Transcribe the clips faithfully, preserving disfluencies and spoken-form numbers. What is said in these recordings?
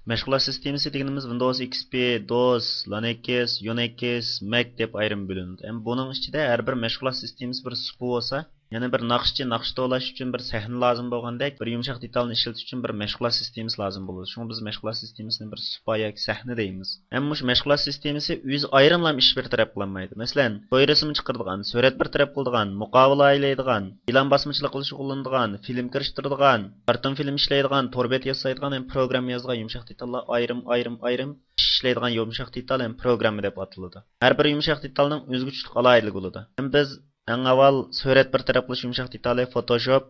مەشغۇلات سىستېمىسى دېگىنىمىز ۋىندوۋس ئېكس پى، دوس، لانېكس، يۇنېكس، مەك دەپ ئايرىم بۆلۈنىدۇ. ھەم بۇنىڭ ئىچىدە ھەر بىر مەشغۇلات سىستېمىسى بىر سۇپا بولسا، يەنە بىر ناخشىچى ناخشا توۋلاش ئۈچۈن بىر سەھنە لازىم بولغاندەك، بىر يۇمشاق دېتالنى ئىشلىتىش ئۈچۈن بىر مەشغۇلات سىستېمىسى لازىم بولىدۇ. شۇڭا بىز مەشغۇلات سىستېمىسىنى بىر سۇپا ياكى سەھنە دەيمىز. ھەم مۇشۇ مەشغۇلات سىستېمىسى ئۆزى ئايرىملام ئىش بىر تەرەپ قىلالمايدۇ. مەسىلەن، توي رەسىمى چىقىرىدىغان، سۈرەت بىر تەرەپ قىلىدىغان، مۇقاۋا لايىھەلەيدىغان، ئېلان باسمىچىلىقى بىلەن شۇغۇللىنىدىغان، فىلىم كىرىشتۈرىدىغان، كارتون فىلىم ئىشلەيدىغان، تور بەت ياسايدىغان ھەم پروگرامما يازىدىغان يۇمشاق دېتاللار ئايرىم، ئايرىم، ئايرىم ئىشلەيدىغان يۇمشاق دېتال ھەم پروگرامما دەپ ئاتىلىدۇ. ھەر بىر يۇمشاق دېتالنىڭ ئۆزگىچىلىك ئالاھىدىلىكى بولىدۇ. ھەم بىز ئەڭ ئاۋۋال سۈرەت بىر تەرەپ قىلىش يۇمشاق دېتالى فوتوشوپ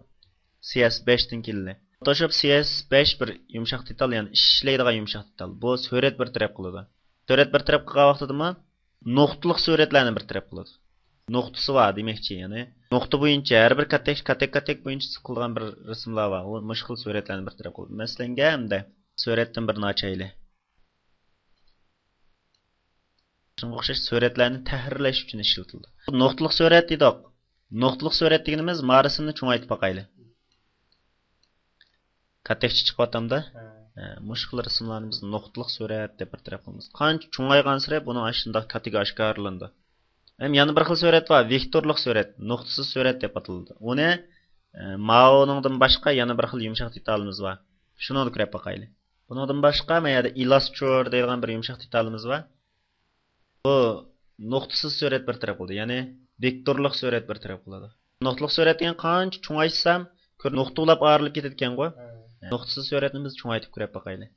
سى ئېس بەشتىن كېلىدۇ. فوتوشوپ سى ئېس بەش بىر يۇمشاق دېتال، يەنى ئىشلەيدىغان يۇمشاق دېتال. بۇ سۈرەت بىر تەرەپ قىلىدۇ. سۈرەت بىر تەرەپ قىلغان ۋاقتىدىمۇ نۇقتىلىق سۈرەتلەرنى بىر تەرەپ قىلىدۇ. نۇقتىسى بار دېمەكچى، يەنى نۇقتا بويىچە ھەر بىر كاتەك، كاتەك، كاتەك بويىچە قىلغان بىر رەسىملەر بار. ئۇ مۇشۇ خىل سۈرەتلەرنى بىر تەرەپ قىلىدۇ. مەسىلەنگە، ئەمدى سۈرەتتىن بىرنى ئاچايلى. شۇنىڭغا ئوخشاش سۈرەتلەرنى تەھرىرلەش ئۈچۈن ئىشلىتىلىدۇ. نۇقتىلىق سۈرەت دېدۇق. نۇقتىلىق سۈرەت دېگىنىمىز، ما رەسىمنى چوڭايتىپ باقايلى. كاتەكچە چىقىۋاتامدا؟ ھە. ھە، مۇشۇ خىل رەسىملەرنى بىز نۇقتىلىق سۈرەت دەپ بىر تەرەپ قىلىمىز. قانچە چوڭايغانسېرى بۇنىڭ ئاشۇنداق كاتىگى ئاشكارىلىنىدۇ. ھەم يەنە بىر خىل سۈرەت بار، ۋېكتورلۇق سۈرەت، نۇقتىسىز سۈرەت دەپ ئاتىلىدۇ. ئۇنى، ئە، ماۋۇنىڭدىن باشقا يەنە بىر خىل يۇمشاق دېتالىمىز بار. شۇنىڭدا كۆرۈپ باقايلى. بۇنىڭدىن باشقا، ما يەردە ئىلاسترور دەيدىغان بىر يۇمشاق دېتالىمىز بار. بۇ نۇقتىسىز سۈرەت بىر تەرەپ قىلىدۇ، يەنى ۋېكتورلۇق سۈرەت بىر تەرەپ قىلىدۇ. نۇقتىلىق سۈرەت دېگەن قانچە چوڭايتسام، كۆر-، نۇقتا بولاپ ئايرىلىپ كېتىدىكەنغۇ. ھە. نۇقتىسىز سۈرەتنى بىز چوڭايتىپ كۆرۈپ باقايلى.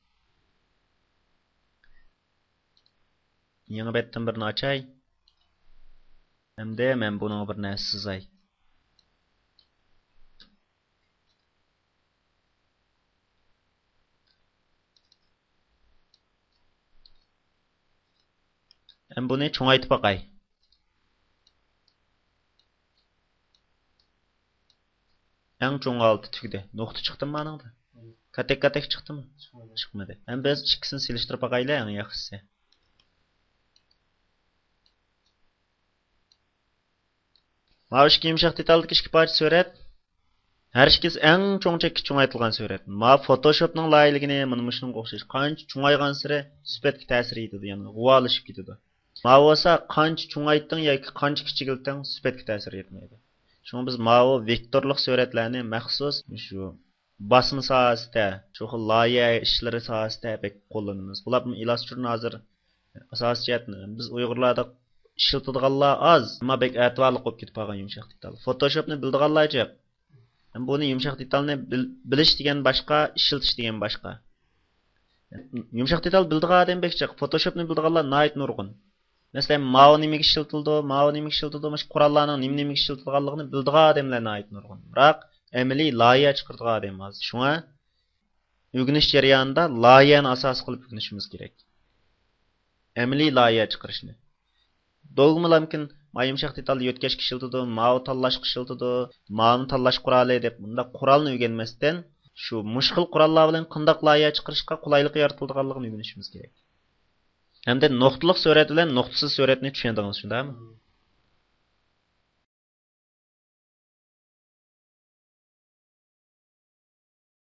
يېڭى بەتتىن بىرنى ئاچاي. ئەمدى مەن بۇنىڭغا بىر نەرسە سىزاي. ئەمدى بۇنى چوڭايتىپ باقاي. ئەڭ چوڭ ھالىتى تۈگىدى. نۇقتا چىقتىمۇ مانىڭدا؟ كاتەك-كاتەك چىقتىمۇ؟ چىقمىدى. چىقمىدى. ئەمدى بىز ئىككىسىنى سېلىشتۇرۇپ باقايلى، ئەڭ ياخشىسى. ماۋۇ ئىككى يۇمشاق دېتالدىكى ئىككى پارچە سۈرەت. ھەر ئىككىسى ئەڭ چوڭ چەككە چوڭايتىلغان سۈرەت. ماۋۇ فوتوشوپنىڭ لايىھىلىكىنى مانا مۇشۇنىڭغا ئوخشاش. قانچە چوڭايغانسېرى سۈپەتكە تەسىر يېتىدۇ، يەنى غۇۋالىشىپ كېتىدۇ. ماۋۇ بولسا قانچە چوڭايتتىڭ ياكى قانچە كىچىكلىتىڭ، سۈپەتكە تەسىر يەتمەيدۇ. شۇڭا بىز ماۋۇ ۋېكتورلۇق سۈرەتلەرنى مەخسۇس شۇ باسما ساھەسىدە، شۇ خىل لايىھە ئىشلىرى ساھەسىدە بەك قوللىنىمىز. بولۇپمۇ ئىلاسترورنى ھازىر ئاساسىي جەھەتتىن بىز ئۇيغۇرلاردا ئىشلىتىدىغانلار ئاز، ئەمما بەك ئەتىۋارلىق بولۇپ كېتىپ قالغان يۇمشاق دېتال. فوتوشوپنى بىلىدىغانلار جىق. بۇنى يۇمشاق دېتالنى بىل-، بىلىش دېگەن باشقا، ئىشلىتىش دېگەن باشقا. يۇمشاق دېتال بىلىدىغان ئادەم بەك جىق. فوتوشوپنى بىلىدىغانلار ناھايىتى نۇرغۇن. مەسىلەن، ماۋۇ نېمىگە ئىشلىتىلىدۇ، ماۋۇ نېمىگە ئىشلىتىلىدۇ، مۇشۇ قوراللارنىڭ نېمە، نېمىگە ئىشلىتىلىدىغانلىقىنى بىلىدىغان ئادەملەر ناھايىتى نۇرغۇن. بىراق، ئەمەلىي لايىھە چىقىرىدىغان ئادەم ئاز. شۇڭا ئۆگىنىش جەريانىدا لايىھەنى ئاساس قىلىپ ئۆگىنىشىمىز كېرەك. ئەمەلىي لايىھە چىقىرىشنى. دوگمىلامكىن، ما يۇمشاق دېتالنى يۆتكەشكە ئىشلىتىدۇ، ماۋۇ تاللاشقا ئىشلىتىدۇ، ماۋۇنى تاللاش قورالى دەپ مۇنداق قورالنى ئۆگەنمەستىن، شۇ مۇشۇ خىل قوراللار بىلەن قانداق لايىھە چىقىرىشقا قولايلىق يارىتىلىدىغانلىقىنى ئۆگىنىشىمىز كېرەك. ھەمدە نۇقتىلىق سۈرەت بىلەن نۇقتىسىز سۈرەتنى چۈشەندىڭىز، شۇنداقمۇ؟